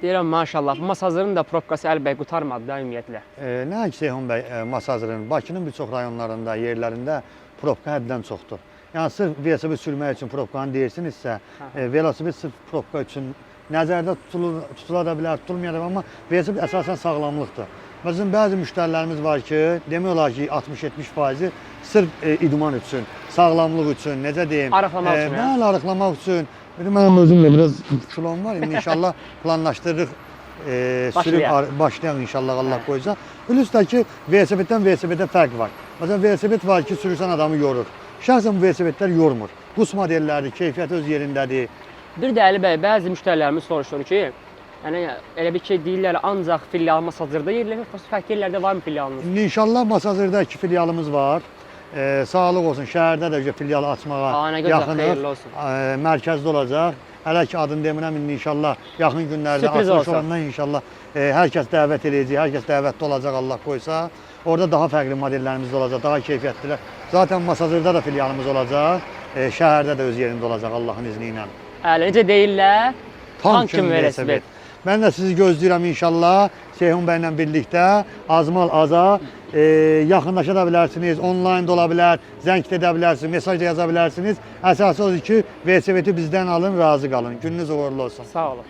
Deyirəm maşallah, bu Masazırın da probkası Əli bəy qurtarmadı da ümumiyyətlə. Nəinki Seyhun bəy, Masazırın, Bakının bir çox rayonlarında, yerlərində probka həddən çoxdur. Yəni sırf velosiped sürmək üçün probkanı deyirsinizsə, velosiped sırf probka üçün nəzərdə tutulur, tutula da bilər, tutulmaya da bilər, amma velosiped əsasən sağlamlıqdır. Məsələn, bəzi müştərilərimiz var ki, demək olar ki, 60-70 faizi sırf idman üçün, sağlamlıq üçün, necə deyim, Arıqlamaq üçün, hə? Bəli, arıqlamaq üçün. Bir də mənim özüm də biraz kilom var. İndi inşallah planlaşdırırıq sürüb Başlayaq. başlayaq inşallah Allah Hə. qoysa. Plus da ki, velosipeddən velosipedə fərq var. Məsələn, velosiped var ki, sürürsən adamı yorur. Şəxsən bu velosipedlər yormur. Qus modellərdir, keyfiyyəti öz yerindədir. Bir də Əli bəy, bəzi müştərilərimiz soruşur ki, yəni elə bir ki deyirlər ancaq filial Masazırda yerləşir, yoxsa fərqli yerlərdə varmı filialınız? İndi inşallah Masazırda 2 filialımız var. Sağlıq olsun, şəhərdə də filial açmağa Aa, nə gözəl, yaxınıq. xeyirli olsun. Mərkəzdə olacaq. Hələ ki adını demirəm, indi inşallah yaxın günlərdə Sürpriz açılış olsun. olandan inşallah hər kəs dəvət eləyəcək, hər kəs dəvətli olacaq Allah qoysa. Orada daha fərqli modellərimiz də olacaq, daha keyfiyyətlilər. Zaten Masazırda da filialımız olacaq, şəhərdə də öz yerində olacaq Allahın izni ilə. Əli, necə deyirlər? Tank kimi velosiped. Mən də sizi gözləyirəm inşallah. Seyhun bəylə birlikdə Azmal Aza yaxınlaşa da bilərsiniz, onlayn da ola bilər, zəng də edə bilərsiniz, mesaj da yaza bilərsiniz. Əsası odur ki, velosipedi bizdən alın, razı qalın. Gününüz uğurlu olsun. Sağ olun.